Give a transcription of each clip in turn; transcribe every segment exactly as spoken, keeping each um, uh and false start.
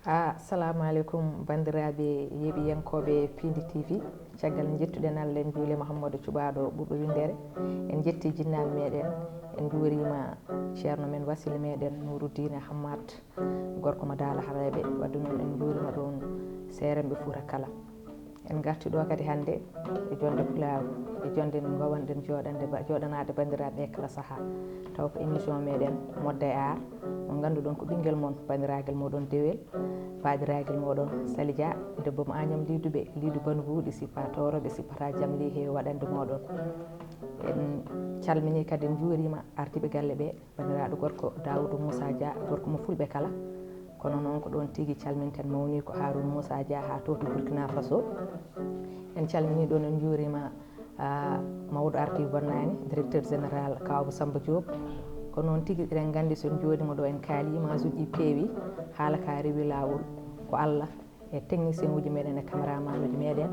Assalamu aleykum, banndiraaɓe yeeɓiyankooɓe Piindi T V. Caggal njettuɗen Allah, en njuulii Muhammadu Cuɓaaɗo ɓurɗo winndere. En njettii jinnaaɓe meɗen, en njuuriima ceerno men, wasiila meɗen Nuurudiine Hammat, gorko mo Daala Hareeɓe. Wadde noon, en njuuriima ɗoon seerenɓe Fuuta kala. En ngartii ɗo kadi hannde e jonnde pulaagu, e jonnde nde ngowanɗen jooɗande ba-, jooɗanaade banndiraaɓe kala sahaa. Taw ko émission meɗen Modda e Aar, mo ngannduɗon ko ɓinngel mon, banndiraagal mooɗon Dewel, baaɗiraagal mooɗon Sali Dia, debbo mo Agnam Liiduɓe, Liidu Banbuuɗi, sippa tooro ɓe sippata jam ley heewi waɗande mooɗon. En calminii kadi, en njuuriima ardiiɓe galle ɓe, banndiraaɗo gorko Daawudu Muusa Dia, gorko mo fulɓe kala. Kono noon ko ɗoon tigi calminten mawniiko Haaruuna Muusa Dia haa to, to Burkina Faso. En calminii ɗoon, en njuuriima, ah, mawɗo ardiiɓe bonnaani, directeur général Kaaw Abou Samba Diop. Ko noon tigi, eɗen nganndi so en njooɗiima ɗo, en kaalii, maasuuji peewi, haala ka rewi laawol, ko Allah e technicien uji meɗen e caméraman uji meɗen.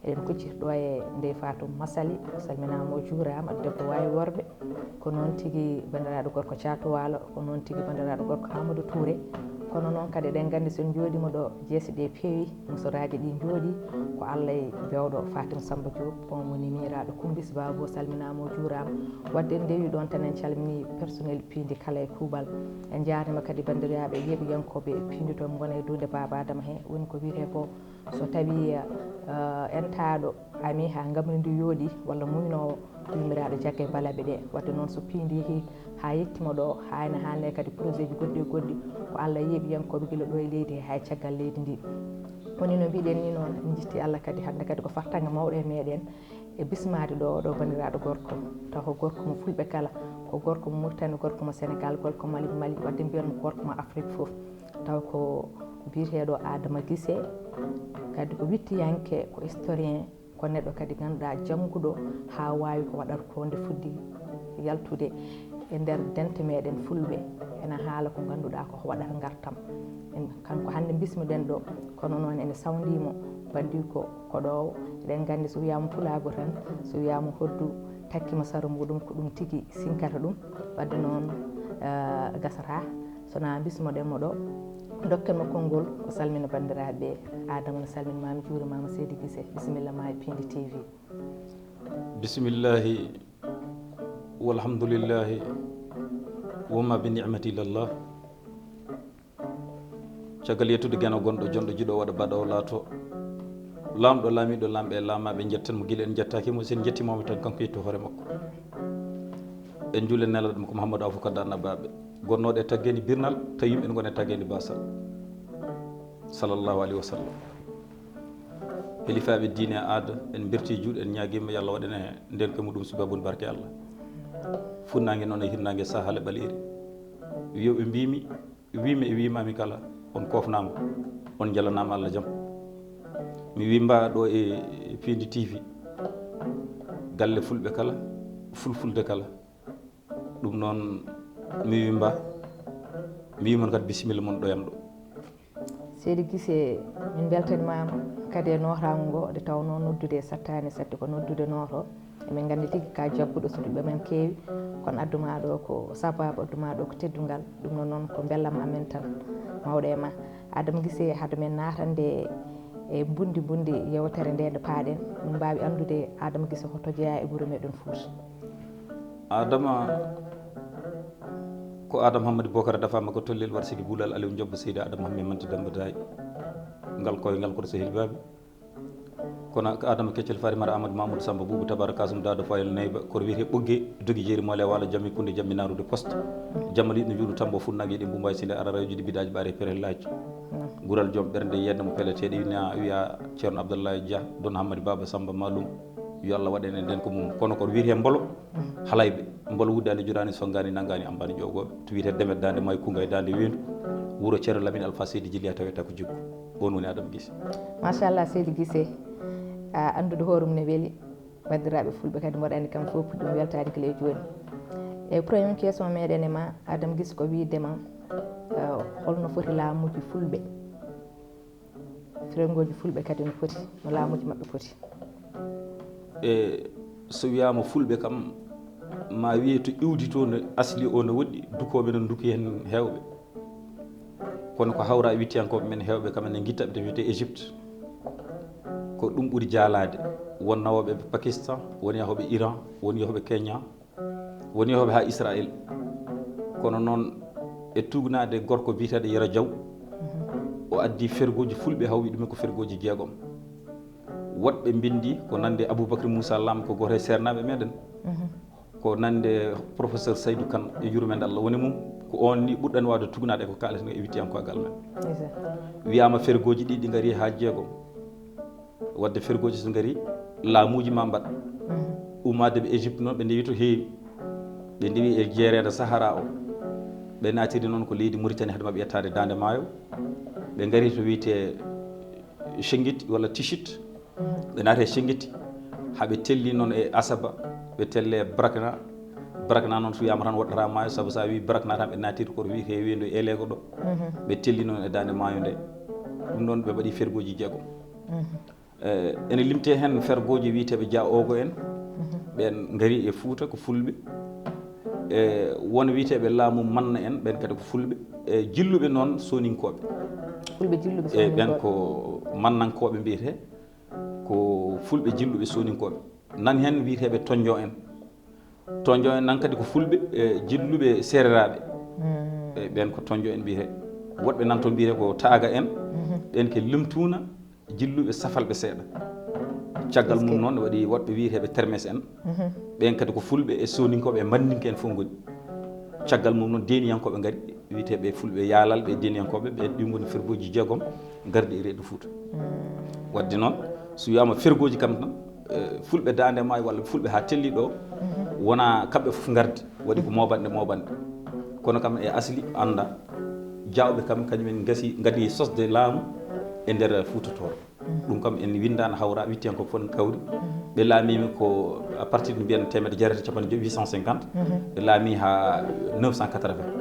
Eɗen kucciti ɗo e Ndeye Fatou Massaly, o salminaama, o juuraama, debbo waawi worɓe. Ko noon tigi banndiraaɗo gorko Thiatou Walo, ko noon tigi banndiraaɗo gorko Amadou Touré. Kono noon kadi eɗen nganndi so en njooɗiima ɗo, jeese ɗe peewi, musoraaji ɗi njooɗii, ko Allah e bewɗo Fatim Samba Diop, on woni miñiraaɗo Kumbis Babo, salminaama, o juuraama. Wadde en ndewii ɗoon tan, en calminii personnel Piindi kala e kuuɓal. En njaarniima kadi banndiraaɓe yeeɓiyankooɓe Piindi to, ngona e duunde Baaba Adama he, woni ko wiyetee ko, so tawii, eh, entaaɗo amii haa ngamri ndi yooɗii, walla muynoowo, yummiraɗo jagge balaɓe ɗe. Wadde noon, so Piindi yehii haa yettiima ɗo, haa ene haalnee kadi projet ji goɗɗi e goɗɗi, ko Allah yeeɓiyankooɓe gila ɗo e leydi he, haa e caggal leydi ndi. Woni no mbiɗen ni noon, en njettii Allah kadi hannde kadi ko fartaŋŋe mawɗo e meɗen e bismaade ɗo oɗo banndiraaɗo gorko, taw ko gorko mo fulɓe kala, ko gorko mo Mauritanie, gorko mo Sénégal, gorko Mali, Mali, wadde mbiyen mo gorko mo Afrique fof. Taw ko biyeteeɗo Adama Guissé, kadi ko wittiyanke, ko historien, ko neɗɗo kadi ngannduɗaa jannguɗo haa waawi ko waɗata ko nde fuɗɗi yaltude e nder dente meɗen fulɓe. Ena haala ko ngannduɗaa ko waɗata ngartam. En, kanko hannde mbismiɗen ɗo, kono noon ene sawndii mo, mbaɗdi ko koɗoowo. Eɗen nganndi so wiyaama pulaagu tan, so wiyaama hoddu takkiima sara muɗum, ko ɗum tigi sinkata ɗum. Wadde noon, eh, gasata, so na mbismoɗen mo ɗo, dokken mo konngol, o salmina banndiraaɓe. Adama, no salminimaami, juurimaama, Seydi Guissé, bisimilla ma e Piindi T V. Bisimillahi, walhamdulillahi, wa ma bi ni'mati illallah. Caggal yettude Geno gonɗo, jonɗo, jiɗo, waɗa, baɗa, o laato laamɗo, laamiiɗo, laamɓe, laamaaɓe, njetten mo gila en njettaaki mo, sen njettiima mo tan, kanko yetto hoore makko. En njuulen nelaaɗo makko Mouhamadou Afou Kadda Annabaaɓe, gonnooɗo e taggeende birnal, tawi yimɓe ne ngona e taggeende baasal. Sallallahu alayhi wa sallam. Helifaaɓe diine e aada, en mberti juuɗe, en ñaagiima yo Allah waɗan e ndeen ko muɗum sababun barke Allah. Funnaange noon e hirnaange, sahaale ɓaleeri. Wiyo ɓe mbiimi, wiimi e wiimaami kala, on koofnaama, on njalanaama Allah jam. Mi wimba ɗo e Piindi T V, galle fulɓe kala, fulfulde kala. Ɗum noon mi wimba, mi wimon kadi bisimilla mon ɗo yam ɗo. Seydi Guissé, min mbeltanimaama kadi e nootaango ngo, nde tawnoo noddude sattaani saɗde ko noddude nooto. Emin nganndi tigi ka jagguɗo, so ɓiɓɓe men keewi, kono addu ma ɗo ko sababu, addu ma ɗo ko teddungal. Ɗum noon, noon ko mbellam amen tan, mawɗo e ma. Adama Guissé, hade men naatande e mbundi mbundi yewtere nde, nde paaɗen, min mbaawi anndude Adama Guissé hoto jeyaa e wuro meɗen Fuuta. Adama ko Adama Hammadi Bokara dafaama ko tollel war sigi bulal Aliou Ndiobbo Seydi Adama Hammi Manta Demba Daay. Ngal koye ngal koto sehil baabi. Kono ko Adama Keccel Fatimata Amadou Mamadou Samba Boubou Tabara Kasum Dado Fayel Neyba, koto wiyetee Ɓogge, Dogi Jeeri Mole, Waalo Jammi Kunde Jammi Narude Poste. Jamma liɗɗo juuɗo Tambo Funnaange ɗi Mbumbaay Sinde Arara Juuɗe Bidaaji Ɓaare Perel Laaj. Gural joom ɓernde yedda mo peleteeɗe, ina wiya Ceerno Abdoulaye Dia, Don Hammadi Baba Samba Malum. Yo Allah waɗan en ndeen ko mum. Kono ko wiyetee Mbolo, halayɓe. Mbolo wuddaani, jonaani, sonngaani, nanngaani, ammbaani ƴoogooɓe. To wiyetee Demet Daande Maayo, Kunnga e Daande Weendu. Wuro Ceerno Lamine Alfa Seydi Jilya tawetee ko jikku. Oon woni Adama Guissé. Machallah, Seydi Guissé. A anndude hoore mum ne weli. Banndiraaɓe fulɓe kadi mboɗo anndi kam fof puɗɗii weltaade gila e jooni. E premier question meɗen e ma, Adama Guissé, ko wiyde ma, eh, holno foti laamuuji fulɓe? Firengooji fulɓe kadi no foti, no laamuuji maɓɓe poti? E so wiyaama fulɓe kam, ma wiye to iwdi to no asli o no woɗɗi, dukooɓe no duki heen heewɓe. Kono ko hawra wittiyankooɓe men heewɓe kam ene ngitta ɓe to wiyetee Égypte. Ko ɗum ɓuri jaalaade. Won nawooɓe Pakistan, won yahooɓe Iran, won yahooɓe Kenya, won yahooɓe haa Israel. Kono noon e tuugnaade gorko biyeteeɗo Yero Diaw, o addi fergooji fulɓe, hawri ɗum ko fergooji jeegom. Woɗɓe mbinndi ko nande Aboubacry Moussa Lam, ko gooto e seernaaɓe meɗen. Ko nande professeur Saydou Kane, e yurmeende Allah woni mum, ko oon ni ɓurɗen waawde tuugnaade ko kaaleten e wittiyankoogal men. Wiyaama fergooji ɗi, ɗi ngari haa jeegom. Wadde fergooji so ngari, laamuuji ma mbaɗ. Ummaade ɓe Égypte noon, ɓe ndewi to heewi. Ɓe ndewi e jeereende Sahara o. Ɓe naatiri noon ko leydi Mauritanie, hade maɓɓe yettaade Daande Maayo. Ɓe ngari to wiyetee Singiti walla Tichit. Ɓe naati e Singiti, haa ɓe telli noon e Asaba, ɓe telle Brakna. Brakna noon so wiyaama tan woɗɗata maayo, sabu so a wii Brakna tan ɓe naatiri ko to wiyetee weendu e Elego ɗo. Ɓe telli noon e daande maayo nde. Ɗum noon ɓe mbaɗi fergooji jeegom. Eh, ene limtee heen fergooji wiyeteeɓe Dia Ogo en. Ɓeen ngari e Fuuta ko fulɓe. E won wiyeteeɓe laamu Manna en, ɓeen kadi ko fulɓe. E jilluɓe noon soninkooɓe. Fulɓe jilluɓe E ɓeen soninkooɓe. Ko mannankooɓe mbiyetee, ko fulɓe jilluɓe soninkooɓe. Nan heen wiyeteeɓe Tonjo en. Tonjo en nan kadi ko fulɓe, e jilluɓe seereraaɓe. E ɓeen ko Tonjo en mbiyetee. Woɗɓe nan toon mbiyetee ko Taaga en. Ɓeen ke limtuuna jilluɓe safalɓe seeɗa. Caggal mum noon waɗi woɗɓe wiyeteeɓe Termes en. Ɓeen kadi ko fulɓe e soninkooɓe e mandinke en fof ngoni. Caggal mum noon deeniyankooɓe ngari, wiyeteeɓe fulɓe yaalalɓe e deeniyankooɓe, ɓe ɗi ngoni fergooji jeegom gardi e reedu Fuuta. Wadde noon, so wiyaama fergooji kam tan, eh, fulɓe daande maayo walla fulɓe haa telli ɗo, wonaa kamɓe fof ngardi, waɗi ko mooɓanɗe mooɓanɗe. Kono kam e asli annda, Jaawɓe kam kañum en ngasi, ngadi sosde laamu e nder Fuuta Tooro. Ɗum kam en winndaano hawra, wittiyankooɓe fof en kawri. Ɓe laamiima ko à partir de mbiyen teemedde jeetati e capanɗe joyi, huit cent cinquante. Ɓe laami haa neuf cent quatre-vingts.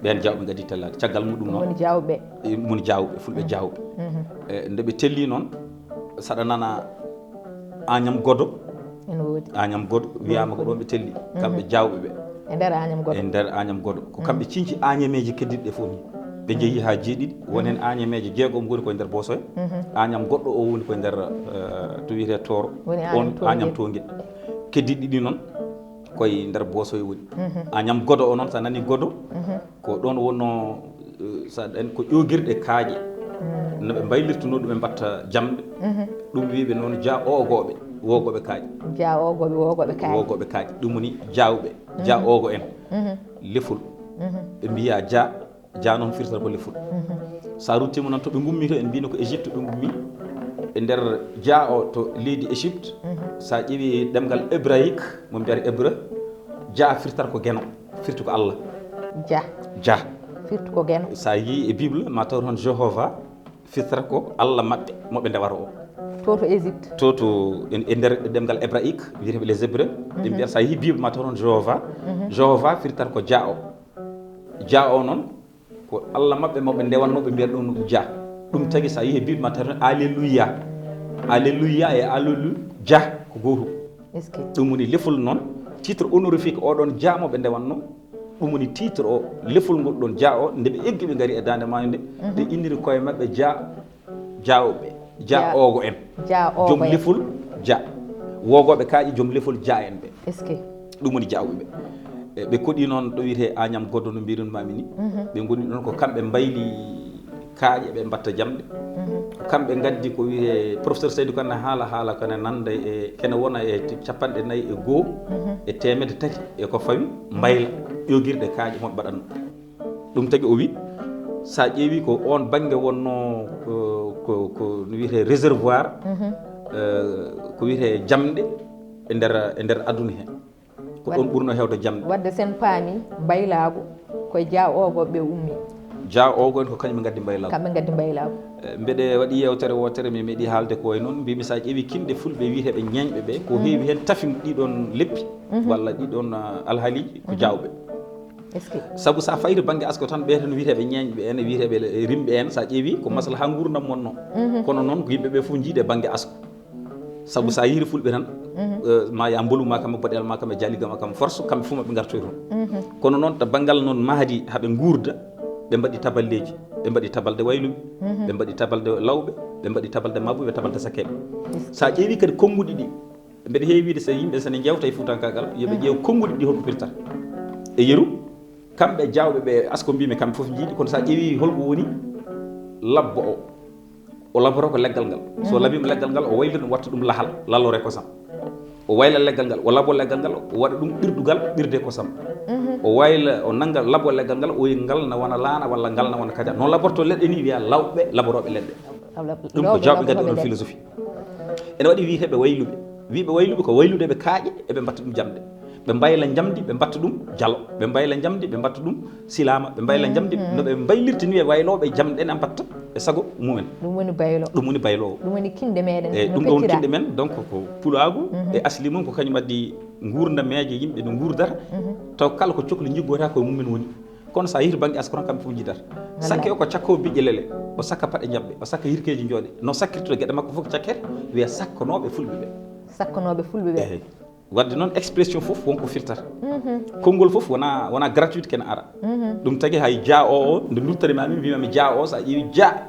Ɓeen Jaawɓe ngadi tellaade. Caggal muɗum noon, woni Jaawɓe. E, woni Jaawɓe, fulɓe Jaawɓe. E, nde ɓe telli noon, saɗa nana Añam Godo. Ene woodi. Añam Godo, wiyaama ko ɗoon ɓe telli. Kamɓe Jaawɓe ɓe. E nder Añam Godo. E nder Añam Godo. Ko kamɓe cinci Añameeje keddiɗe ɗe fof ni. Ɓe njehi haa jeeɗiɗi, won heen Añameeje jeegom ngoni koye nder Boosoya. Añam goɗɗo o woni koye nder, eh, to wiyetee Tooro. Woni Añam Toonguel. Añam Toonguel. Keddiɗi ɗi noon koye nder Boosoya woni. Añam Godo o noon, so a nanii Godo, ko ɗoon wonnoo, eh, so a ɗen ko ƴoogirɗe kaaƴe. No ɓe mbaylirtunoo ɗum, ɓe mbatta jamɗe. Ɗum wiyeɓe noon Dia Oogooɓe, woogooɓe kaaƴe. Dia Oogooɓe, woogooɓe kaaƴe. Woogooɓe kaaƴe. Ɗum woni Jaawɓe, Dia Oogo en. Lefol. Ɓe mbiya Dia, Dia noon firtata ko lefol. So a ruttiima noon to ɓe ngummi to, en mbiyno ko Égypte ɓe ngummi. E nder Dia o to leydi Égypte, so a ƴeewi ɗemngal hébraïque, mo mbiyata hébreu, Dia firtata ko Geno, firti ko Allah. Dia. Dia. Firti ko Geno. So a yii e Bible, ma taw toon Jéhovah firtata ko Allah maɓɓe, mo ɓe ndewata o. To to Égypte. To to, e, e nder ɗemngal hébraïque, wiyeteeɓe les Hébreux, ɓe mbiyata, so a yii Bible, ma taw toon Jéhovah, Jéhovah firtata ko Dia o. Dia o noon, ko Allah maɓɓe mo ɓe ndewanno, ɓe mbiyata ɗum Dia. Ɗum tagi so a yii e Bible ma taw toon Alléluia. Alléluia e Alléluia ko gootum. Est-ce que? Ɗum woni lefol noon, titre honorifique oɗon Dia mo ɓe ndewanno. Ɗum woni titre o, lefol ngol ɗon Dia o, nde ɓe eggi ɓe ngari e daande maayo nde, ɓe inniri koye maɓɓe Dia, Diawɓe, Dia Dia, Oogo en. Dia Oogo en. Joom lefol Dia. Woogooɓe kaaƴe, joom lefol Dia en ɓe. Est-ce que? Ɗum woni Diawɓe ɓe. E, ɓe koɗi noon ɗo wiyetee Agnam Godo no mbiirun maami ni. Ɓe ngoni ɗon ko kamɓe mbayli kaaƴe, ɓe mbatta jamɗe. Ko kamɓe ngaddi ko wiyee, professeur Saydou Kane haala, haala kane nanda e, kene wona e capanɗe nayi e goo e teemedde tati e ko fawi mbayla ƴoogirɗe kaaƴe mo ɓe mbaɗatno. Ɗum tagi o wi, so a ƴeewi ko oon bannge wonno ko, ko, ko no wiyetee réservoir, eh, ko wiyetee jamɗe e nder, e nder aduna he. Ko ɗoon ɓurno heewde jamɗe. Wadde sen paami mbaylaagu koye Dia Oogo ɓe ummi. Dia Oogo en ko kañum ɓe ngaddi mbaylaagu. Kamɓe ngaddi mbaylaagu. Eh, mbeɗe waɗi yeewtere wootere mi meeɗi haalde ko wayi noon. Mbimi so a ƴeewi kinɗe fulɓe wiyeteeɓe ñeeñɓe ɓe, ko heewi heen tafi ɗiɗon leppi walla ɗiɗon, ah, alhaaliiji ko Diawɓe. Est-ce que? Sabu so a fayi to bannge asko tan ɓe tan wiyeteeɓe ñeeñɓe en, wiyeteeɓe rimɓe en, so a ƴeewi ko maslaha nguurndam wonno. Kono noon ko yimɓe ɓe fof njiide bannge asko. Sabu so a yiiri fulɓe tan, eh, ma ya mbolu ma kam e boɗel ma kam e jaliga ma kam force kamɓe fof maɓe ngartoy toon. Kono noon to banngal noon mahdi haɓe nguurda, ɓe mbaɗi taballeeji, ɓe mbaɗi tabalde wayluɓe, ɓe mbaɗi tabalde lawɓe, ɓe mbaɗi tabalde mabbuɓe, tabalde sakkeeɓe. So a ƴeewi kadi konnguɗi ɗi, mbeɗa heewi wiide so yimɓe so ne njeewta e fuutankaagal, yo ɓe ƴeew konnguɗi ɗi holko pirtata. E yeru, kamɓe jaawɓe ɓe asko mbimi kamɓe fof njiiɗi, kono so a ƴeewi holko woni labbo o, o laboro ko leggal ngal. So labima leggal ngal, o waylita ɗum, watta ɗum lahal, lalore kosam. O wayla leggal ngal, o labo leggal ngal, o waɗa ɗum ɓirdugal, ɓirde kosam. O wayla, o nanga labo leggal ngal, o wiya ngal na wona laana walla ngal na wona kaja. Noon laborto leɗɗe ni wiya lawɓe, laboroɓe leɗɗe. Ɗum ko jawɓe ngadi onon philosophie. Ene waɗi wiyeteɓe wayluɓe. Wiɓe wayluɓe ko waylude ɓe kaaƴe, eɓe mbatta ɗum jamɗe. Ɓe mbayla njamdi, ɓe mbatta ɗum jalo. Ɓe mbayla njamdi, ɓe mbatta ɗum silaama. Ɓe mbayla njamdi, no ɓe mbaylirta ni e waylooɓe jamɗe na mbatta e sago mumen. Ɗum woni baylo. Ɗum woni baylo o. Ɗum woni kinɗe meɗen. Eyi, no ɗum ɗo woni pettira. Kinɗe men, donc ko pulaagu e asli mum ko kañum addi nguurdameeje yimɓe no nguurdata. Taw kala ko cokli njiggota koye mumen woni. Kono sa yehi to bannge asko tan kamɓe fof njiddata. Sakke o ko cakkowo biƴƴe lele, o sakka paɗe njaɓɓe, o sakka hirkeeji njooɗe. No sakkirtude geɗe makko fof ko cakkere, wiya sakkanooɓe fulɓe ɓe. Sakkanooɓe fulɓe ɓe. Eyi. Wadde noon expression fof wonko firtata. Konngol fof wona, wona gratuite kene ara. Ɗum tagi hay ja o o, nde nduttanimami, mbimami ja o, sa ƴeewi ja.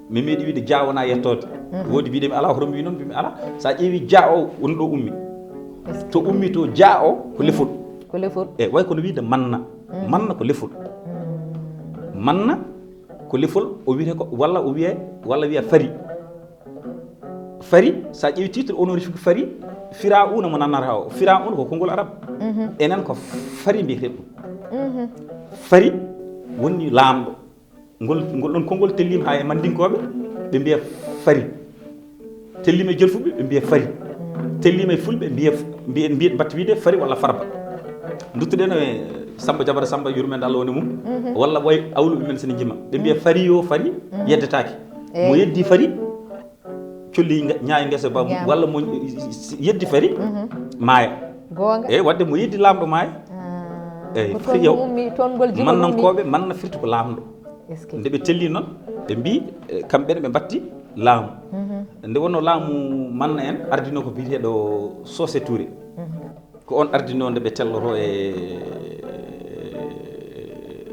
Mi meeɗi wiide ja wona yettoode. Woodi mbiɗemi ala, hoto mbi noon, mbimi ala. Sa ƴeewi ja o, woni ɗo ummi. To ummi to ja o, ko lefol. Ko lefol. E way kono wiide manna. Manna ko lefol. Manna ko lefol, o wiyete ko, walla o wiye, walla wiya fari. Fari, sa ƴeewi titre honorifique fari, firauna mo nannata o. Firauna ko konngol arab. Enen ko fari mbiyeten ɗum. Fari woni laamɗo. Ngol, ngol ɗon konngol tellima haa e Mandinkoɓe, ɓe mbiya fari. Tellima e Jolfuɓe, ɓe mbiya fari. Tellima e Fulɓe, mbiya, mbiya, mbiya, mbatta wiide fari walla farba. Nduttuɗen e Samba Jabara Samba, yurmende Allah woni mum, walla way awluɓe men sene jima. Ɓe mbiya fari yo fari, yeddetaake. Mo yeddi fari, colli nga-, ñaayi ngesa ba mum, walla mo yeddi fari, maaya. Goonga. Eyi, wadde mo yeddi laamɗo maaya. Eyi, ko toon fari yo ummi, toon ngol jikol ummi. Mannankooɓe, manna firti ko laamɗo. Est-ce que? Nde ɓe telli noon, ɓe mbi, eh, kamɓe ne ɓe mbatti laamu. Nde wonno laamu manna en ardino ko biyeteeɗo Socé Touré. Ko on ardino nde ɓe telloto e,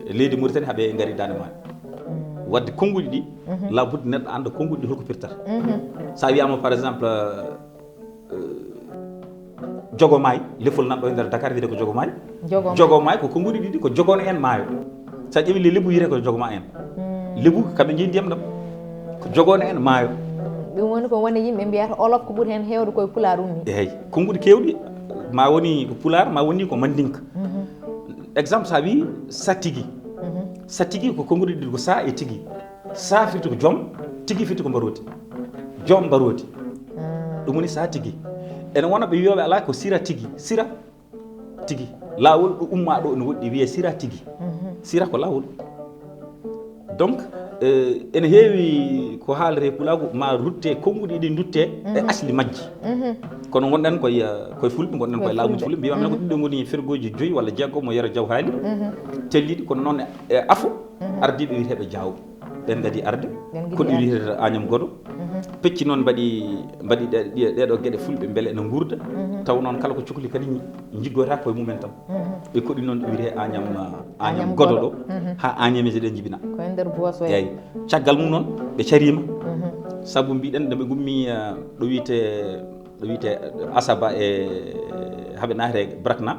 e leydi Mauritanie, haa ɓe ngari Daande Maayo. Wadde konnguɗi ɗi, labudde neɗɗo annda konnguɗi ɗi holko pirtata. So a wiyama, par exemple, euh, Jogomaay, lefol nanɗo e nder Dakar, wiyete ko Jogomaay. Jogomaay. Jogomaay ko konnguɗi ɗiɗi ko jogono en maayo. So a ƴeewi le Lebu wiyete ko jogomaay en. Lebu kamɓe njeyi ndiyam ɗam. Ko jogono en maayo. Ɗum woni ko woni yimɓe mbiyata olof ko ɓuri heen heewde koye pulaar ummi. Eyi, konnguɗi keewɗi, ma woni ko pulaar, ma woni ko mandinka. Exemple, so a wii satigi. Satigi ko konnguɗi ɗiɗi, ko sa e tigi. Sa firti ko joom, tigi firti ko mbaroodi. Joom mbaroodi. Ɗum woni sa tigi. Ene wona ɓe wiyooɓe alaa ko sira tigi. Sira tigi. Laawol ɗo ummaa ɗo ene woɗɗi wiyee sira tigi. Sira ko laawol. Donc, eh, ene heewi ko haalete pulaagu, ma rutte, konnguɗi ɗi ndutte e asli majji. Kono ngonɗen koye, eh, koye fulɓe, ngonɗen koye laamuuji fulɓe. Mbiyaami ko ɗiɗo ngoni fergooji joyi walla jeegom mo Yero Jaw haali. Telliɗi, kono noon e afo, ardiiɓe wiyeteeɓe Jaaw. Ɓen ngadi arde, koɗi wiyeteeɗo Añam Godo. Pecci noon mbaɗi, mbaɗi ɗe, ɗe, ɗeɗo geɗe fulɓe mbele ene nguurda. Taw noon kala ko cokli kadi njiggota koye mumen tan. Ɓe koɗi noon ɗo wiyetee Añam, Añam Godo ɗo, haa Añameeje ɗe njibina. Ko e nder boos o. Eyi. Caggal mum noon, ɓe cariima. Sabu mbiɗen, nde ɓe ngummi, eh, ɗo wiyetee, ɗo wiyetee Asaba e, haa ɓe naati e Brakna.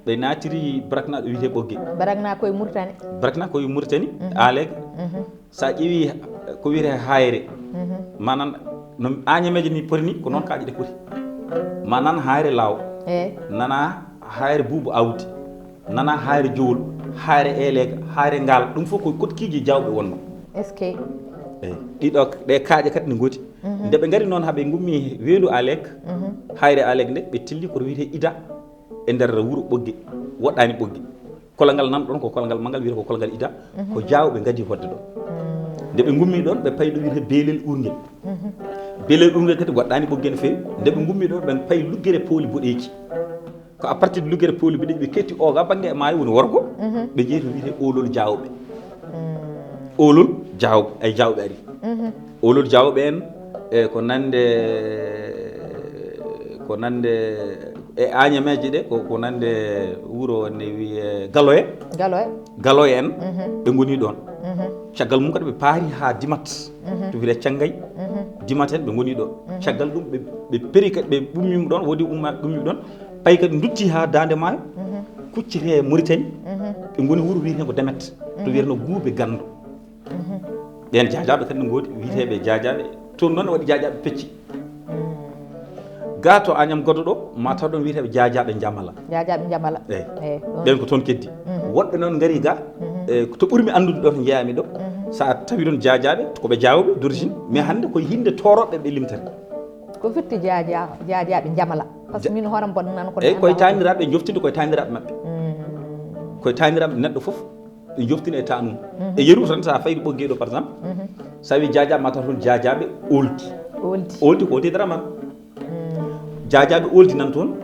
Ɓe naatiri Brakna ɗo wiyetee Ɓogge. Brakna koye Mauritanie. Brakna koye Mauritanie, Aleega. So a ƴeewi ko wiyetee Haayre, maanaam no Añameeje ni poti ni, ko noon kaaƴe ɗe poti. Maanaam Haayre Laaw, nana Haayre Buubu Awdi, nana Haayre Jowol, Haayre Eeleega, Haayre Ngaal, ɗum fof ko koɗkiiji Jaawɓe wonno. Est-ce que? Eyi, ɗiɗo ɗe kaaƴe kadi ne ngoodi. Nde ɓe ngari noon haa ɓe ngummi Weendu Aleek, Haayre Aleek nde, ɓe telli ko wiyetee Ida e nder wuro Ɓogge, woɗɗaani Ɓogge. Kolongal nan ɗon ko kolongal manngal wiyetee ko kolongal Ida, ko Jaawɓe ngadi hoɗde ɗo. Nde ɓe ngummi ɗon, ɓe payi ɗo wiyetee Beelel Uurngel. Beelel Uurngel kadi waɗɗaani Ɓogge no feewi. Nde ɓe ngummi ɗon, ɓe payi Luggere Pooli Boɗeeji. Ko à partir de Luggere Pooli Boɗeeji ɓe ketti o ga bannge e maayo woni worgo, ɓe njehi to wiyetee Oolol Jaawɓe. Oolol Jaawɓe, ay Jaawɓe ari. Oolol Jaawɓe en, e ko nande Ko nande e Añameeje ɗe, ko, ko nande wuro ne wiye Galoye. Galoye. Galoye en, ɓe ngoni ɗon. Caggal mum kadi ɓe paari haa Dimat, to wiyetee Cangay. Dimat en, ɓe ngoni ɗon. Caggal ɗum, ɓe, ɓe peri kadi, ɓe ummima ɗon, woodi umma-, ummi ɗon, payi kadi ndutti haa Daande Maayo, kucciti e Mauritanie, ɓe ngoni wuro wiyetee ko Demet, to wiyetee no Guube Ganndo. Ɓeen jaajaaɓe kadi no ngoodi, wiyeteeɓe jaajaaɓe. Toon noon waɗi jaajaaɓe pecci. Gaa to Añam Godo ɗo, ma taw ɗon wiyeteeɓe jaajaaɓe Njamala. Jaajaaɓe Njamala. Eyi. Eyi, ɗon. Ɓeen ko toon keddi. Woɗɓe noon ngari ga, e, to ɓurmi anndude ɗo to njeyaami ɗo, so a tawi ɗon jaajaaɓe, ko ɓe jaawɓe d'origine, mais hannde koye hinnde toorooɓe ɓe limtata. Ko firti jaaja-, jaajaaɓe Njamala? Parce que min hoore am mboɗo nana ko eyi, koye taaniraaɓe, joftinde koye taaniraaɓe maɓɓe. Koye taaniraaɓe neɗɗo fof, ɓe joftina e taanum. E yeru tan, so a fayi ɓoggi ɗo, par exemple, so a wi jaajaaɓe, ma taw toon jaajaaɓe Ooldi. Ooldi. Ooldi ko Ooldi Dramane. Jaajaaɓe Ooldi nan toon,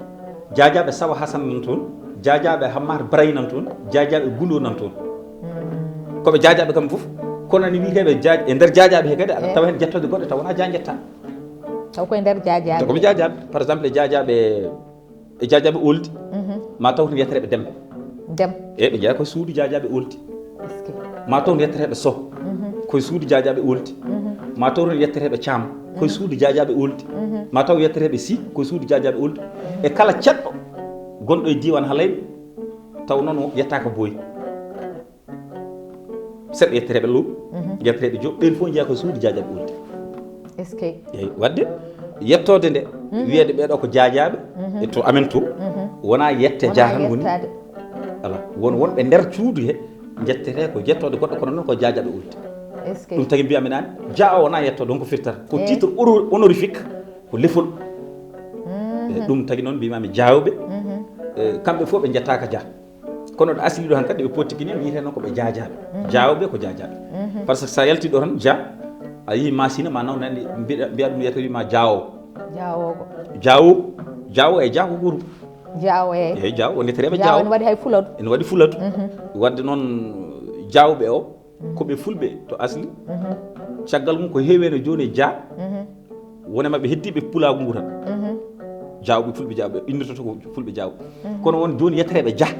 jaajaaɓe Sawa Hasan nan toon, jaajaaɓe Hammar Bray nan toon, jaajaaɓe Gundo nan toon. Ko ɓe jaajaaɓe kamɓe fof. Kono ne wiyeteeɓe jaaj-, e nder jaajaaɓe he kadi, aɗa tawa heen jettooje goɗɗe taw wonaa jaa jetta. Taw koye nder jaajaaɓe. Taw ko ɓe jaajaaɓe. Par exemple, e jaajaaɓe, e jaajaaɓe Ooldi, ma taw toon yettereeɓe Dem. Dem. E ɓe njeyaa ko suudu jaajaaɓe Ooldi. Est-ce que? Ma taw toon yettereeɓe Soh, koye suudu jaajaaɓe Ooldi. Ma taw toon yettereeɓe Caam, koye suudu jaajaaɓe Ooldi. Ma taw yettereeɓe Sih, koye suudu jaajaaɓe Ooldi. E kala ceɗɗo gonɗo e diiwaan Halayɓe, taw noon yettaaka Booy. Seɗɗa yettereeɓe Low, yettereeɓe Joob, ɓeen fof njeyaa ko suudu jaajaaɓe Ooldi. Est-ce que? Eyi, waɗde yettoode nde, wiyeede ɓee ɗo ko jaajaaɓe, e to amen to, wonaa yette jaa tan woni. Yettaade. Alaa, won wonɓe nder cuudu he, njettetee ko yettoode goɗɗo, kono noon ko jaajaaɓe Ooldi. Est-ce que? Ɗum tagi mbiyami naane, jaa o wonaa yettoode, won ko firtata. Ko titre horo-, honorifique, ko lefol. E ɗum tagi noon mbiyami jaawɓe, e, kamɓe fof ɓe njettaaka jaa. Kono ɗo asli ɗo han kadi ɓe potti kini wiyetee noon ko ɓe jaajaaɓe. Jaawɓe ko jaajaaɓe. Parce que so a yalti ɗo tan jaa, a yii Masina ma naw nani mbiɗa, mbiya ɗum yetta wi ma jaawo. Jaawo ko? Jaawo, jaawo e jaa ko gootum. Jaawo e? Eyi, jaawo, wonde tereɓe jaawo. Jaawo ene waɗi hay fuladu. Ene waɗi fuladu. Waɗde noon jaawɓe o, ko ɓe fulɓe to asli. Caggal mum ko heewi heen jooni e jaa. Won e maɓɓe heddiiɓe pulaagu ngu tan. Jaawɓe fulɓe jaawɓe, innirtata ko fulɓe jaawɓe. Kono won jooni yettereeɓe jah.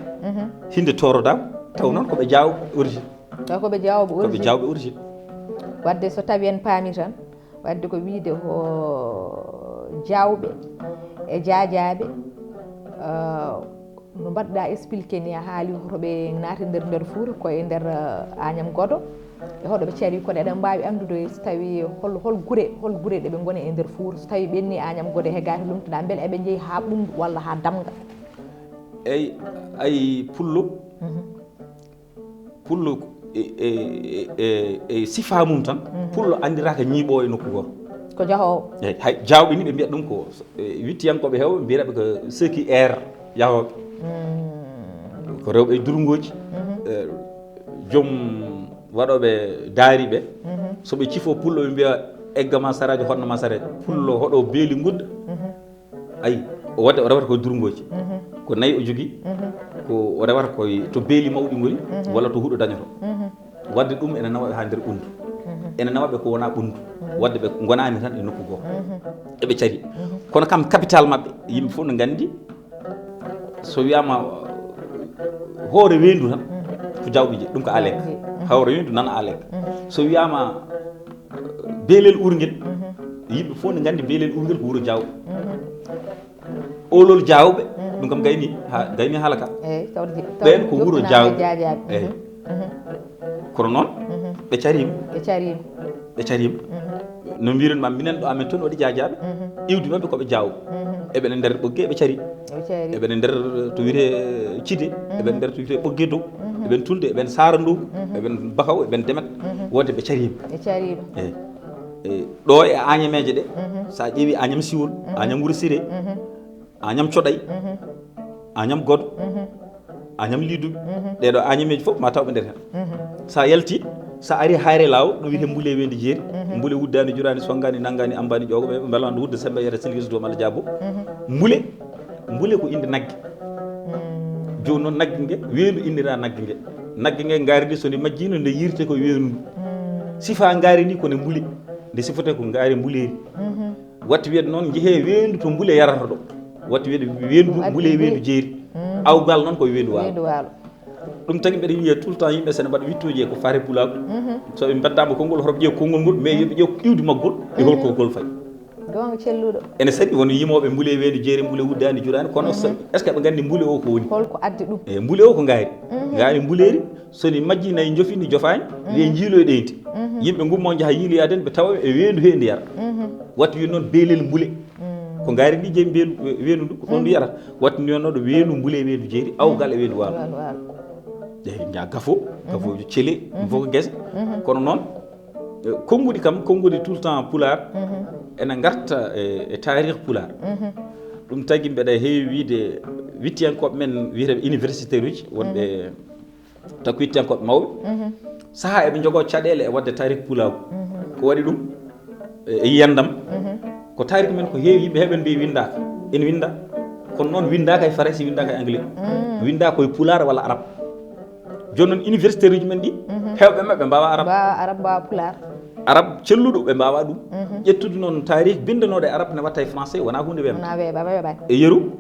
Hinde toorodaama, taw noon ko ɓe jaawɓe origine. Taw ko ɓe jaawɓe origine. Ko ɓe jaawɓe origine. Waɗde so tawi en paami tan, waɗde ko wiyde ko jaawɓe e jaajaaɓe, eh, no mbaɗɗa expliqué ni, a haali hoto ɓe naati nder, nder Fuuta, ko e nder, eh, Añam Godo, e hoɗo ɓe cari, kono eɗen mbaawi anndude so tawi hol, hol gure, hol gure ɗe ɓe ngoni e nder Fuuta, so tawi ɓenni Añam Godo he gaay to lumtuɗa, mbele eɓe njeyi haa Ɓunndu walla haa Damga? Eyi, ayi, Pullo, Pullo e, e, e, e, e sifaa mum tan, Pullo anndiraaka ñiiɓoowo e nokku gooto. Ko jahoowo. Eyi, hay jaawɓe ni ɓe mbiyata ɗum ko, e, wittiyankooɓe heewɓe mbiyata ɓe ko ceux qui errent, yahooɓe. Ko rewɓe e durngooji, e, joom waɗooɓe daari ɓe. So ɓe cifoo Pullo ɓe mbiya egga ma saraaji, honno ma saraaji. Pullo hoɗo beeli ngudda. Ayi, o waɗde o rewata koye durngooji. Ko nayi o jogii, ko o rewata koye to beeli mawɗi ngoni, walla to huɗo dañoto. Waɗde ɗum ene nawa ɓe haa nder ɓunndu. Ene nawa ɓe ko wonaa ɓunndu. Waɗde ɓe ngonaani tan e nokku goo. Eɓe cari. Kono kam capital maɓɓe, yimɓe fof no nganndi, so wiyaama hoore weendu tan, ko jaawɓe jeyi. Ɗum ko Alek. Hoore weendu nana Alek. So wiyaama Beelel Uurngel, yimɓe fof ne nganndi Beelel Uurngel ko wuro jaawɓe. Oolol jaawɓe, ɗum kam gayni, ha, gayni haala ka. Eyi, tawde je-, ɓeen ko wuro jaawɓe. Eyi. Kono noon, ɓe cariima. Ɓe cariima. Ɓe cariima. No mbiiren ma, minen ɗo amen toon waɗi jaajaaɓe. Iwdi maɓɓe ko ɓe jaawɓe. Eɓe ne nder Ɓoggee, ɓe cari. Eɓe cari. Eɓe ne nder to wiyetee Cide. Eɓe ne nder to wiyetee Ɓoggee Dow. Eɓe ne Tulde, eɓe ne Saara Ndow. Eɓe ne Bakaw, eɓe ne Demet. Wonde ɓe cariima. Ɓe cariima. Eyi. E, ɗo e Añameeje ɗe, so a ƴeewi Añam Siwol, Añam Wuro Siree, Añam Coɗay, Añam Godo, Añam Liduɓe, ɗee ɗo Añameeje fof ma taw ɓe nder heen. So a yalti, so a ari Hayre Lawo, ɗo wiyetee Mbule Weendu Jeeri, Mbule Wuddaani Juraani Sonngaani Nanngaani Ammbaani Ƴoogo, ɓe mbela no wudda Semmbe Yero Silgiso Dow Malla Jaabo. Mbule, Mbule ko innde nagge. Jooni noon nagge nge, weendu innira nagge nge. Nagge nge ngaari ndi so nde majjiino nde yirte ko weendu. Sifaa ngaari ndi ko nde Mbule. Nde sifotee ko ngaari mbuleeri. Waɗde wiyde noon njehee weendu to Mbule yarata ɗo. Watti wiyde weendu, mbule e weendu jeeri. Awgal noon ko weendu waalo. Weendu waalo. Ɗum tagi mbeɗa yiya tout le temps yimɓe sene mbaɗa wittuji e ko faare pulaagu. So ɓe mbaddama konngol, hoto ɓe ƴeew konngol ngol, mais yo ɓe ƴeew iwdi maggol e holko ngol fayi. Goonga celluɗo. Ene saɗi won yimooɓe mbule weendu jeeri, mbule wuddaani juraani, kono so, est-ce que ɓe nganndi mbule o ko woni? Holko addi ɗum? E mbule o ko ngaari. Ngaari mbuleeri, so ni majji nayi njofi ni jofaani, wiye njiiloy ɗeynti. Yimɓe ngummo njaha yiiloyaade en, ɓe tawa e weendu hee ndi yara. Watti wiy noon beelel mbule. Ko ngaari ndi jeyi mbelu, weendu ndu, ko ɗon ndu yarata. Watti noon ɗo weendu mbule, weendu jeeri, awgal e weendu waalo. Waalo, waalo. Eyi, nja gafo, gafoojo cele, ɗum fof ko gese. Kono noon, eh, konnguɗi kam, konnguɗi tout le temps pulaar, ene ngarta e, e taarih pulaar. Ɗum tagi mbeɗa heewi wiide wittiyankooɓe men wiyeteeɓe universitaire uji, wonɓe taw ko wittiyankooɓe mawɓe. Sahaa eɓe njogoo caɗeele e waɗde taarih pulaagu. Ko waɗi ɗum e, e yiyandam, ko taarih men ko heewi yimɓe heɓen mbiyi winndaaka. Ene winnda. Kono noon winndaaka e faransi, winndaaka e anglais. Winnda ko e pulaar walla arab. Jooni noon universitaire uji men ɗi, heewɓe maɓɓe mbaawa arab. Mbaawa arab, mbaawa pulaar. Arab celluɗo ɓe mbaawa ɗum. Ƴettude noon taarih binndanooɗo e arab ne watta e français wonaa huunde weeɓde. Wonaa weeɓa, weeɓa. E yeru,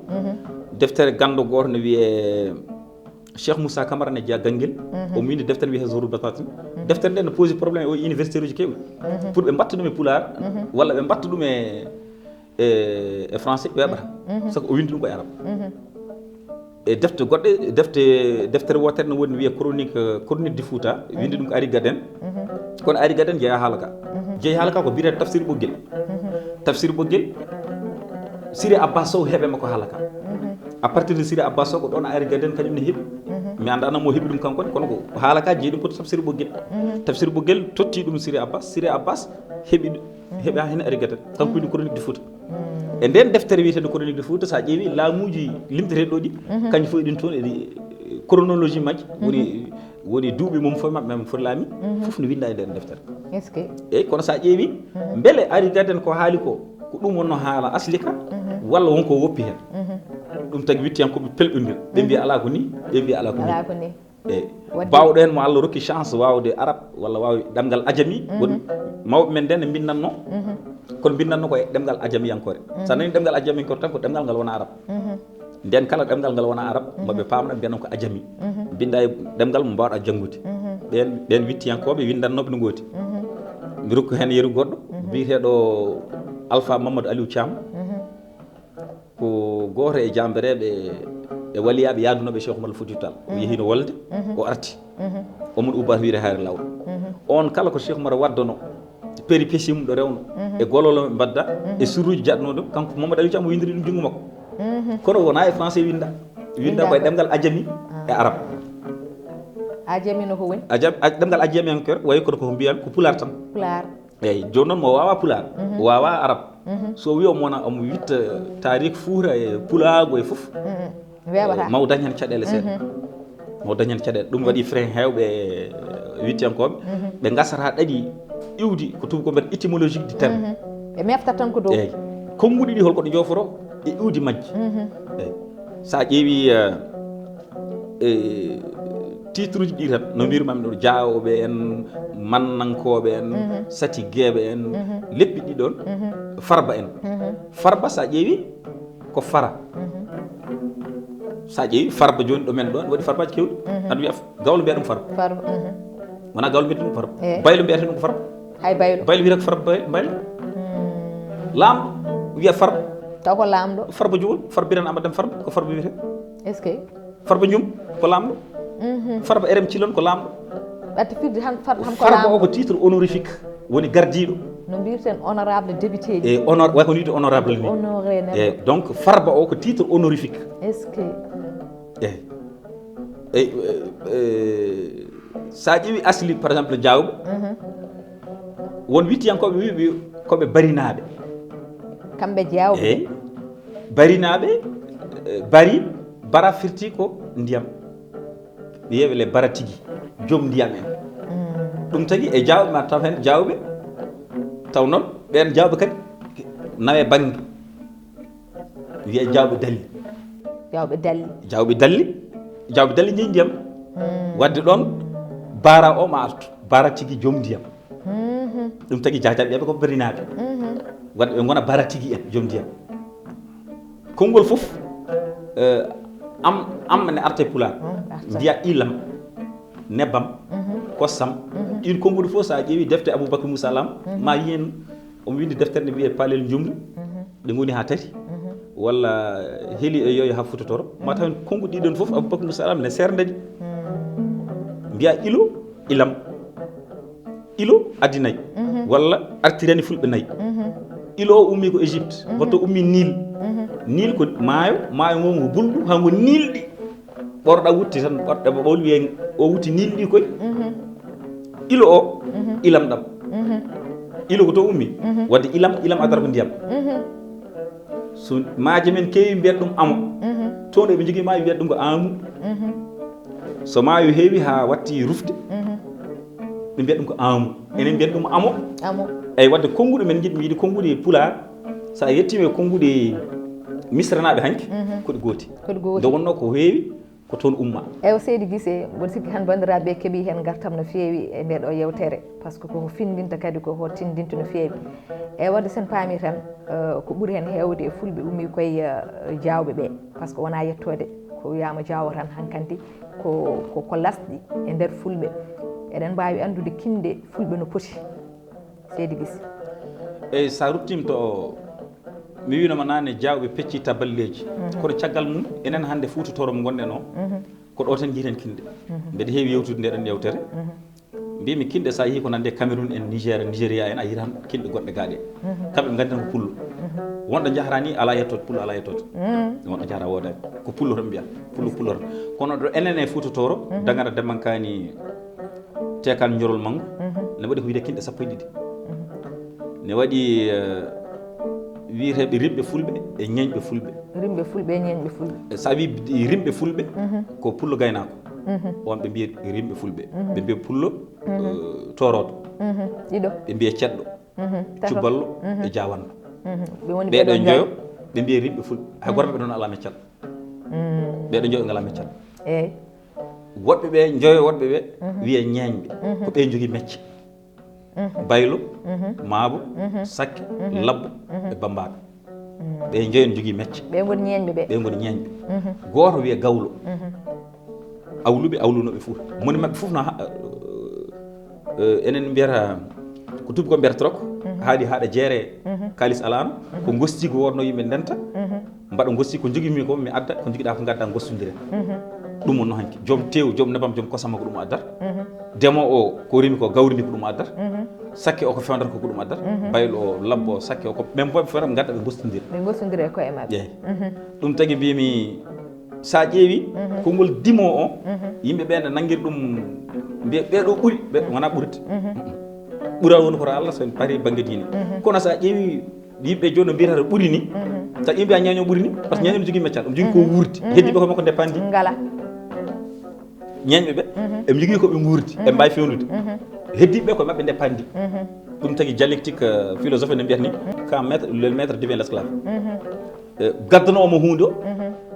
deftere ganndo gooto ne wiyee Cheikh Moussa Camara ne jeyaa Ganngel. Omo winndi deftere wiyetee Zohrul Basatin. Deftere nde ne posi problème e o universitaire uji keewɗi. Pour ɓe mbatta ɗum e pulaar, walla ɓe mbatta ɗum e, e, e français, ɓe weeɓata. Sabu o winndi ɗum ko e arab. E defte goɗɗe, defte, deftere wootere ne woni wiyee chronique, euh, chronique du Fouta, winndi ɗum ko Ari Gaden. Kono Ari Gaden jeyaa haala ka. Jeyi haala ka ko biyetee Tafsir Ɓoggel. Tafsir Ɓoggel, Siri Abbas Sow heɓe makko haala ka. À partir de Siri Abbas Sow, ko ɗoon Ari Gaden kañum ne heɓi. Mi anndaa mo heɓi ɗum kanko ne, kono ko haala ka jeyi ɗum ko Tafsir Ɓoggel. Tafsir Ɓoggel totti ɗum Siri Abbas, Siri Abbas heɓi, heɓa heen Ari Gaden. Kanko woni chronique du Fouta. E ndeen deftere wiyeteende chronique du Fouta, so a ƴeewi laamuuji limteteeɗi ɗo ɗi, kañum fof eɗin toon, eɗi, chronologie majji, woni, woni duuɓi mum fof maɓɓe, maɓɓe foti laami, fof no winnda e nder deftere. Est-ce que? Eyyi, kono so a ƴeewi, mbele Ari Gaden ko haali ko, ko ɗum wonno haala asli ka, walla won ko woppi heen? Ɗum tagi wittiyankooɓe pelɓindir, ɓe mbiya alaa ko ni, ɓe mbiya alaa ko ni. Alaa ko ni. E, waɗde, baawɗo heen mo Allah rokki chance waawde arab walla waawi ɗemngal ajami, woni mawɓe men nden ne mbinndanno, kono mbinndanno ko e ɗemngal ajamiyankoore. So a nani ɗemngal ajamiyankoore tan ko ɗemngal ngal wona arab. Nden kala ɗemngal ngal wona arab, mo ɓe paamna mbiyanon ko ajami. Mbinnda e ɗemngal mo mbaawɗa janngude. Ɓeen, ɓeen wittiyankooɓe winndanno ɓe no ngooti. Mi rokku heen yeru goɗɗo, biyeteeɗo Alpha Mamadou Aliou Thiam. Ko gooto e jaambereeɓe e waliyaaɓe yaadunooɓe Cheikh Oumar Foutiyou Tall. O yehi no wolde, o arti. Omo ɗo ubbaata wiyde Haayre Law. On kala ko Cheikh Oumar waddono, péripétie mum ɗo rewno, e golol o ɓe mbadda, e sirruuji jaɗnooɗo, kanko Mamadou Aliou Thiam o winndiri ɗum junngo makko. Kono wonaa e français winnda. Winnda ko e ɗemngal ajami e arab. Ajami no ko woni? Ajam-, aj-, ɗemngal ajamiyankoore, wayi kono ko mbiyan ko pulaar tan. Pulaar. Eyyi, jooni noon mo waawa pulaar, o waawa arab. So wi omo wona, omo witta tarik Fuuta e pulaagu e fof, weeɓata. Eh, maw dañ heen caɗeele seeɗa. Maw dañ heen caɗeele. Ɗum waɗi frein heewɓe, eh, wittiyankooɓe. Ɓe ngasata ɗaɗi iwdi ko tubakoɓe mbiyata étymologique du terme. Ɓe mefta tan ko dow. Eyyi. Konnguɗi ɗi holko ɗi joofoto e iwdi majji. Eyyi. So a ƴeewi, eh, e titre uji ɗi tan, no mbirmami ɗo, Jaawɓe en, Mannankooɓe en, Satigeeɓe en, leppi ɗi ɗon, Farba en. Farba, so a ƴeewi, ko Fara. So a ƴeewi Farba jooni ɗo men ɗo, ne waɗi Farbaaji keewɗi. Aɗa wiya Gawlo mbiya ɗum Farba. Farba. Wonaa Gawlo mbiyata ɗum Farba. Eh. Baylo mbiyata ɗum ko Farba. Hay Baylo. Baylo wiyata ko Farba Bay-, Baylo. Laamɗo wiya Farba. Taw ko laamɗo. Farba Jowol, Farba Birane Amadou Deme Farba, ko Farba wiyetee. Est-ce que? Farba Njum ko laamɗo. Farba R M Cilon ko laamɗo. Ɓatti firde han Farba han ko Farba o laamɗo. Ko titre honorifique, woni gardiiɗo. No mbiyeten honorable député ji. E honor-, way ko wiyde honorable ni. Honoré nan. E donc Farba o ko titre honorifique. Est-ce que? Eyyi. Eyyi, eh, eh, so a ƴeewi asli, par exemple, Jaawɓe, won wittiyankooɓe wi, wi ko ɓe Barinaaɓe. Kamɓe Jaawɓe? Eyyi. Barinaaɓe, eh, Bari, Bara firti ko ndiyam. Ɓe wiyeɓe les Bara tigi, joom ndiyam en. Ɗum tagi e Jaawɓe ma taw heen Jaawɓe, taw noon ɓeen Jaawɓe kadi nawe bannge. Wiye Jaawɓe Dalli. Jaawɓe Dalli. Jaawɓe Dalli. Jaawɓe Dalli njeyi ndiyam. Wadde ɗoon Bara o ma artu. Bara tigi joom ndiyam. Ɗum tagi Jaajaaɓe ɓe ko Barinaaɓe. Wadde ɓe ngona Bara tigi en joom ndiyam. Konngol fof, eh, am am ne arta e pulaar. Mbiya ilam, nebbam, kossam. Ɗin konnguɗi fof, so a ƴeewi defte Aboubacry Moussa Lam, ma yiyen omo winndi deftere nde wiyee Palel Njumri. Ɗe ngoni haa tati. Walla Heli e Yoyo haa Fuuta Tooro. Ma taw en konnguɗi ɗon fof, Aboubacry Moussa Lam ne seernda ɗi. Mbiya ilo, ilam. Ilo addi nayi, walla artirani fulɓe nayi. Ilo o ummi ko Égypte, hoto ummi Nil. Nil ko maayo, maayo ngon ko bulɗu, haa ngo nilɗi. Ɓorɗa wutti tan, ɓorɗa ɓawli wiye o wutti nilɗi koy. Ilo o, ilam ɗam. Ilo ko to ummi, wadde ilam, ilam adara ko ndiyam. So maaje men keewi mbiyat ɗum amo. Toon eɓe njogii maayo mbiyat ɗum ko amu. So maayo heewi haa watti rufde, ɓe mbiyat ɗum ko amu. Enen mbiyat ɗum amo. Amo. Eyi, wadde konnguɗi men njiɗmi yiide konnguɗi pulaar. So a yettiima e konnguɗi misranaaɓe hanki, ko ɗi gooti. Ko ɗi gooti. Nde wonnoo ko heewi, ko toon umma. Ewa, seydi Gise, mboɗo sikki han banndiraaɓe keɓii heen ngartam no feewi e ndee ɗoo yewtere, par ce que ko finndinta kadi ko ho tinndinta no feewi. E wadde sen paami tan, eh, ko ɓuri heen heewde e fulɓe ummii koye, eh, jaawɓe ɓee, par ce que wonaa yettoode ko wiyaama jaawo tan hankanti, ko, ko, ko lasɗi e nder fulɓe. Eɗen mbaawi anndude kinɗe fulɓe no poti, seydi Gise? Eyi, so a ruttiima to, mi wiino ma naane, jaawɓe pecci taballeeji. Kono caggal mum, enen hannde Fuuta Tooro mo ngonɗen o, ko ɗo tan njiyten kinɗe. Mbeɗa heewi yewtude nde ɗon yewtere. Mbimi kinɗe, so a yii ko nande Cameroun en, Niger, Nigeria en, a yiita tan kinɗe goɗɗe gaaɗe. Kamɓe ɓe nganndi tan ko pullo. Wonɗo jahra ni alaa yettoto, pullo alaa yettoto. Wonɗo jahra woodaani. Ko pullo tan mbiya. Pullo, pullo tan. Kono ɗo enen e Fuuta Tooro, Dagana Dembankaani, Teekaan Njorol Manngu, ne waɗi ko wiyetee kinɗe sappo e ɗiɗi. Ne waɗi, eh, wiyeteeɓe rimɓe fulɓe e ñeeñɓe fulɓe. Rimɓe fulɓe e ñeeñɓe fulɓe. E so a wii rimɓe fulɓe, ko pullo gaynaako. On ɓe mbiya rimɓe fulɓe. Ɓe mbiya pullo, eh, toorooɗo. Ɗiɗo. Ɓe mbiya ceɗɗo, tato, cuballo e jaawanno. Ɓe woni ɓeeɗo njoyo, ɓe mbiya rimɓe fulɓe. Hay gorko ɓe ɗon alaa meccal. Ɓeeɗo njoyo ngalaa meccal. Eyi. Woɗɓe ɓe, njoyo woɗɓe ɓe, wiya ñeeñɓe. Ko ɓe njogii mecce. Baylo, maabo, sakke, labbo e bammbaaɓe. Ɓe njoyo ne njogii mecce. Ɓe ngoni ñeeñɓe ɓe. Ɓe ngoni ñeeñɓe. Gooto wiya gawlo. Awluɓe, awlunooɓe Fuuta. Moni maɓɓe fof no ha-, eh, enen mbiyata, ko tuubi ko mbiyata trok, haaɗi haaɗa jeere, kaalis alaano, ko ngosti ko wonno yimɓe ndenta, mbaɗa ngosti ko njogimi ko mi adda, ko njogiɗa ko ngadda ngostondire. Ɗum wonno hanki. Joom tew, joom nebam, joom kosam ko ɗum addata. Demo o ko rimi ko gawri ndi ko ɗum addata. Sakke o ko fewndata ko ko ɗum addata. Baylo o, labbo o, sakke o ko ɓen fof ɓe fewndata ɓe ngadda ɓe ngostondire. Ɓe ngostondire e koye maɓɓe. Eyi. Ɗum tagi mbimi, sa ƴeewi konngol dimo o, yimɓe ɓe ne nanngiri ɗum, mbiya ɓeeɗo ɓuri, ɓe wona ɓurti. Ɓural woni koto Allah, so en paari bannge diine. Kono sa ƴeewi yimɓe jooni no mbiyata ɓuri ni, sa ƴeewi mbiya ñeeño ɓuri ni, par ce que ñeeño no jogii meccal, omo jogii ko wuurdi. Heddiiɓe ko makko ndepandi. Ngala. Ñeeñɓe ɓe, eɓe njogii ko ɓe nguurdi, eɓe mbaawi fewnude. Heddiiɓe ɓe ko maɓɓe ndepandi. Ɗum tagi dialectique, euh, philosophe ne mbiyata ni, quand maître, le maître devient l'esclave. Eh, gaddanoowo mo huunde o,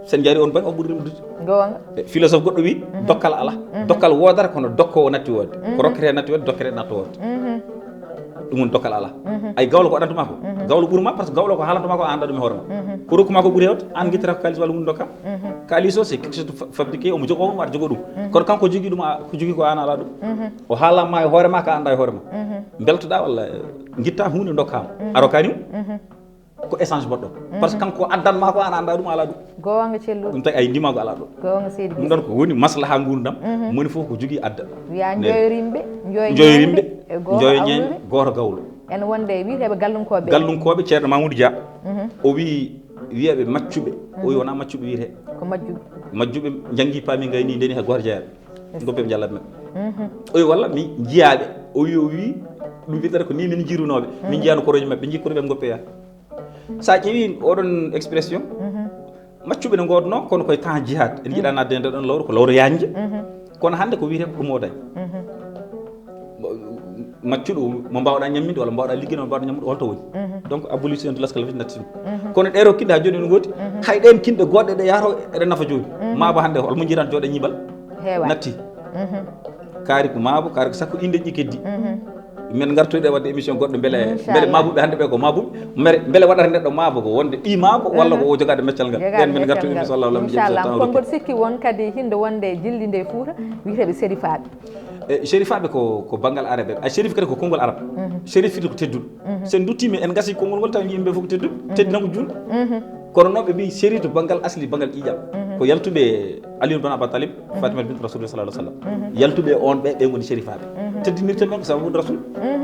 so en njari on bannge, o ɓuri ɗum dude. Goonga. Eh, philosophe goɗɗo wi, dokkal alaa. Dokkal woodata, kono dokkoowo natti woodde. Ko rokkete natti woodde, dokkete natto woodde. Ɗum woni dokkal alaa. Ay gawlo ko adantuma ko. Gawlo ɓurma, par ce que gawlo ko haalantuma ko, an ɗaɗum e hoore ma. Ko rokkuma ko ɓuri hewde, an guittata ko kaalis walla hunde dokka. Kaalis o, c'est quelque chose de fa-, fabriqué, omo jogoo ɗum, aɗa jogoo ɗum. Kono kanko o jogii ɗum, a, ko jogii ko an alaa ɗum. O haalanma e hoore ma, ka annda e hoore ma. Beltoɗa walla, eh, guitta hunde dokkama. A rokkani mo. Ko échange mbaɗɗon. Par ce que kanko addan ma ko, an a annda ɗum, a alaa ɗum. Goonga celluɗo. Ɗum tagi ay ndimaagu alaa ɗo. Goonga seydi. Ɗum ɗon ko woni maslaha nguurndam. Moni fof ko jogii adda. Wiya njoyo rimɓe, njoyo ñeeñɓe, e gooto njoyo ñeeñɓe, gawluɓe. Gooto gawlo. En wonde wiyeteeɓe gallunkooɓe. Gallunkooɓe, Ceerno Mamoudou Dia. O wi, wiyeɓe maccuɓe. O wi wona maccuɓe wiyete. Ko majjuɓe. Majjuɓe njanngi, paami, ngayni, ndeni ha gooto jeeyaɓe. Goppe ɓe njalla maɓɓe. O wi walla mi jiyaaɓe. O wi, o wi ɗum wiyetata ko ni min jiirunooɓe. Min njiyano korooji maɓɓe, ɓe njii korooji maɓɓe, goppe yaa. Sa ƴeewi oɗon expression, maccuɓe ne ngoodno, kono koye temps jihad. En njiɗa nadde e nder ɗon lawru, ko lawru yañde. Kono hannde ko wiyete ko ɗum o dañ. Maccuɗo mo mbawɗa ñamminde, walla mbawɗa ligginde, walla mbawɗa ñammude, holto woni? Donc, abolition de l'esclavage natti ɗum. Kono ɗe rokkinɗe ha jooni no ngoodi, hay ɗen kinɗe goɗɗe ɗe yahata eɗen nafa jooni. Ma ba hannde, holmo jiiran jooɗe ñiiɓal? Heewa. Natti. Kaari ko maabo, kaari ko sakko, inde ɗi keddi. Min ngartoyde waɗde émission goɗɗo, mbele mbele maabuɓe hannde ɓe ko maabuɓe, mbele mbele waɗata neɗɗo maabo ko wonde ɓii maako walla ko o jogaade meccal ngal. Ɓen min ngartoyde émission, Allahu alam. Inchallah, konngol sikki won kadi hinde wonde jilli nde Fuuta, wiyeteeɓe sérifaaɓe. E sérifaaɓe ko ko banngal arabe, a sérif kadi ko konngol arab. Sérif fiti ko tedduɗo. So en duttiima en ngasi konngol ngol, tawi yimɓe fof ko tedduɓe, teddina ko juulɓe. Kono noon ɓe mbiyi séritu banngal asli, banngal ƴiiƴam, ko yaltuɓe Aliyun bin Aba Talib, Fatima bint Rasulullah sallallahu alaihi wasallam. Yaltuɓe on ɓe, ɓe ngoni sérifaaɓe. Teddinirten ɓen ko sababu Rasul.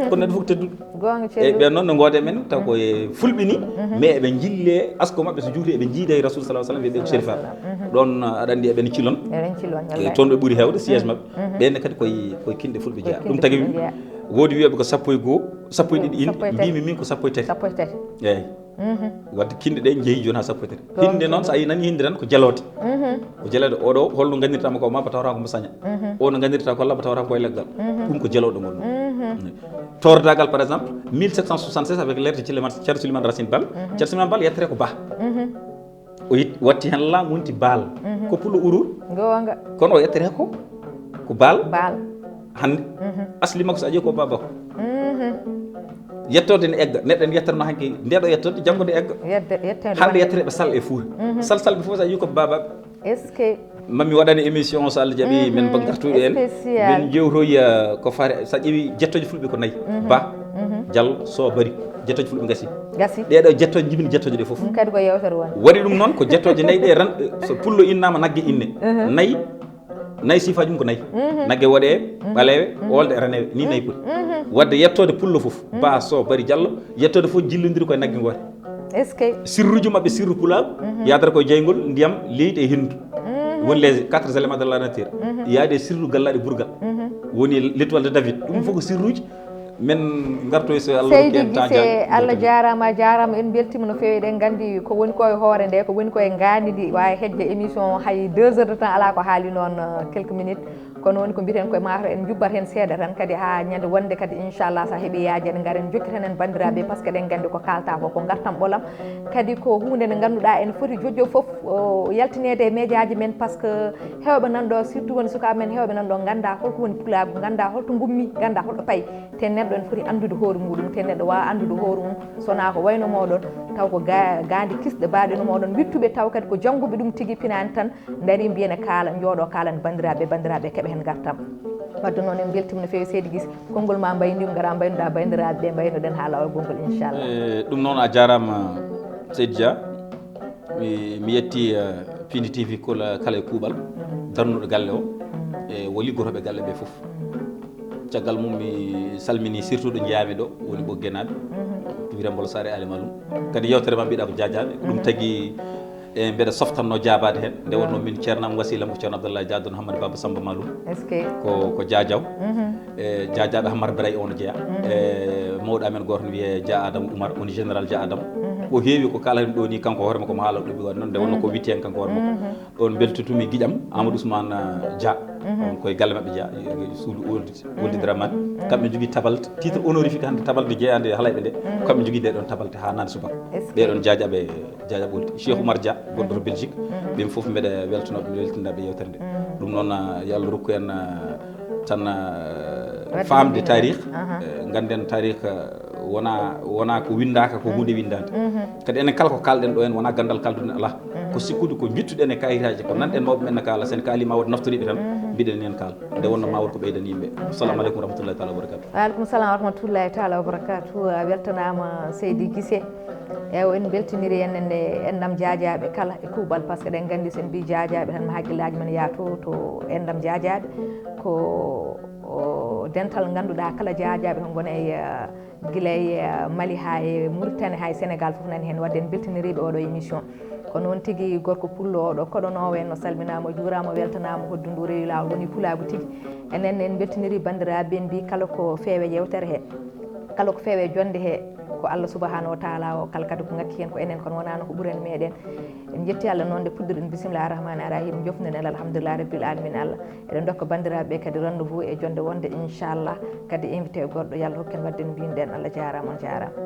Kono neɗɗo fof ko tedduɗo. Goonga. Eyyi, ɓen noon no ngoode men, taw ko e fulɓe ni, mais eɓe njille asko maɓɓe, so juuti eɓe njiida e Rasul sallallahu alaihi wasallam, wiye ɓe ko sérifaaɓe. Ɗon, aɗa anndi eɓen cilon. Eɓen cilon, e wallahi. Toon ɓe ɓuri heewde siège maɓɓe. Ɓen kadi koye, koye kinɗe fulɓe jeyaa. Ɗum tagi woodi wiyeɓe ko sappo e goo, sappo e ɗiɗi inde, mbimi min ko sappo e tati. Sappo e tati. Eyyi. Wadde kinɗe ɗe njehi jooni ha sappo e tati. Hinde noon, so a yi nani hinde tan ko jeloote. Ko jeloote, oɗo holno nganndirtama ko ma ba tawata ko mo saña. O no nganndirta ko Allah ba tawata ko e leggal. Ɗum ko jelooɗo ngol. Tordagal, par exemple, mille sept cent soixante-seize avec lettre Ceerno Souleymane Racine Bal. Ceerno Souleymane Bal yettere ko Ba. O yit-, watti hen la munti Bal. Ko pullo urur. Goonga. Kono o yettere ko, ko Bal. Bal. Hannde. Asli makko so a ƴeewi ko Ba Bako. Yettoode ne egga. Neɗɗo ne yettono hanki nde ɗo yettoode, janngo nde egga. Yettoode hannde wonde. Yettere ɓe sal e Fuuta. Sal sal ɓe fof so a ƴeewi ko Ba Bako. Est-ce que Mami waɗani émission, so Allah jaɓi, min ba ngartuɗo en. Spécial. Min jewtoyi, eh, ko fare, sa ƴeewi jettooje fulɓe ko nayi. Ba, Diallo, Sow, Bari. Jettooje fulɓe ngasi. Ngasi. Ɗeɗo jettooje jibini jettooje ɗe fof. Ɗum kadi ko yewtere wonde. Waɗi ɗum noon ko jettooje nayi ɗe ran, eh, so pullo innama nagge inne. Nayi, nayi sifaji mum ko nayi. Nagge woɗeeɓe, ɓaleeɓe, oolɗe, raneeɓe. Ni nayi poti. Wadde yettoode pullo fof. Ba, Sow, Bari, Diallo, yettoode fof jillondiri koye nagge goote. Est-ce que sirruji maɓɓe, sirru pulaagu, yaadata koye jeyngol, ndiyam, leydi e henndu. Woni les quatre éléments de la nature. Yaade sirru gallaaɗi burgal. Woni l'étoile de David. Ɗum fof ko sirruji. Men ngartoy so Allah hokki en temps. Seydi Gise, Allah jaaraama, a jaaraama, en mbeltiima no feewi. Eɗen nganndi ko woni ko e hoore nde, ko woni ko e ngaandi ndi, waawi hejde émission hay deux heures de temps alaa ko haali noon, euh, quelques minutes. Kono woni ko mbiten koye maato, en njubbat heen seeɗa tan kadi haa ñande wonde kadi, inchallah, so a heɓi yaajeede, ngaren njokkiten en banndiraaɓe, par ce que eɗen nganndi ko kaalta ko, ko ngartam ɓolam. Kadi ko huunde nde ngannduɗaa en foti jojo fof o yaltineede e médiaji men, par ce que heewɓe nan ɗo, surtout woni sukaaɓe men heewɓe nan ɗo, ngannda holko woni pulaagu, ngannda holto ngummi, ngannda holto payi. Te neɗɗo ene foti anndude hoore muɗum, te neɗɗo waawa anndude hoore mum, so wonaa ko wayno mooɗon, taw ko ga-, gaandi kisɗe baaɗe no mooɗon, wittuɓe taw kadi ko jannguɓe ɗum tigi, pinaani tan, ndarii mbiyen e kaala, njooɗo kaala banndiraaɓe, banndiraaɓe keɓa heen ngartam. Wadde noon en mbeltiima no feewi, Seydi Gise, konngol ma mbayndi, ngara mbaynduɗa banndiraaɓe ɓe, mbaynoɗen haa laawol gonngol, inchallah. E, ɗum noon a jaaraama, Seydi Dia. Mi, mi yetti, eh, Pindi T V kala, kala e kuuɓal, darnuɗo galle o, e wo liggotooɓe galle ɓe fof. Caggal mum, mi salmini surtout ɗo njeyaami ɗo, woni Ɓoggenaaɓe, Birame Bolo Sare, Ali Malum. Kadi yewtere ma mbiɗa ko jaajaaɓe, ɗum tagi, e, mbeɗa softanno jaabaade heen. Nde wonno min ceernam wasilam ko Ceerno Abdallah Dia Don Hammadi Baba Samba Malum. Est-ce que ko, ko Dia Diaw. E, Dia Diaw Hammar Biray on jeya. E, mawɗo amen gooto ne wiyee Dia Adama Oumar, woni général Dia Adama. Ko heewi ko kaalami ɗo ni, kanko hoore makko mo haala ɗuɓi waɗi noon, nde wonno ko witti heen kanko hoore makko. Ɗon mbeltotumi giƴam Amadou Ousmane, eh, Dia. On koye galle maɓɓe Dia, eh, suudu Ould, Ould Dramane. Kamɓe njogii tabal, titre honorifique hannde tabal nde jeyaande halayɓe nde. Kamɓe njogii nde ɗon tabal haa naan subaka. Est-ce que ɓe ɗon Dia Diaw ɓe, Dia Diaw Ould. Cheikh Oumar Dia, gonɗo to Belgique. Ɓen fof mbeɗa weltanoo, mbeɗa weltindaɓe yewtere nde. Ɗum noon, eh, yo Allah rokku en, eh, tan, eh, faamde taarih. Eh, ngannden taarih, eh, wona, wona ko winndaaka, ko huunde winndaande. Kadi enen kala ko kaalɗen ɗo en, wona ganndal kaalduɗen alaa. Ko sikkude ko njittuɗen e kayitaaji, ko nanɗen mawɓe men ne kaala, sen kaali ma wood naftoriiɓe tan, mbiɗen heen kaala. Nde wonno ma wood ko ɓeydan yimɓe. Assalamu aleykum wa rahmatullahi taala wa barakatuh. Waaleykum salam wa rahmatullahi taala wa barakatuh. A weltanaama Seydi Gise. Eewa, en mbeltiniri en, en, en nam jaajaaɓe kala e kuuɓal, par ce que eɗen nganndi so en mbii jaajaaɓe tan ma hakkillaaji men yaato to en nam jaajaaɓe. Ko, o, dental ngannduɗaa kala jaajaaɓe ko ngona e, eh, gila e, eh, Mali haa e Mauritanie haa e Sénégal fof nani heen. Wadde en mbeltiniriiɓe oɗo émission. Ko noon tigi gorko pullo oɗo koɗonoowo en no salminaama, o juuraama, o weltanaama, hoddundu rewi laawol woni pulaagu tigi. Enen en mbeltiniri banndiraaɓe, en mbii kala ko feewe yewtere he, kala ko feewe jonnde he, ko Allah subahanahu wa taala o, kala kadi ko ngakki heen ko enen, kono wonaano ko ɓuri en meeɗen. En njetti Allah noon nde puɗɗiɗen, bisimillahi rahmani rahim, jofnuɗen Allah, alhamdulillahi rabbil alamin Allah. Eɗen ndokka banndiraaɓe ɓe kadi rendez-vous e jonnde wonde, inchallah, kadi invité goɗɗo, yo Allah hokku en waɗde no mbiynoɗen. Allah jaaraama, on jaaraama.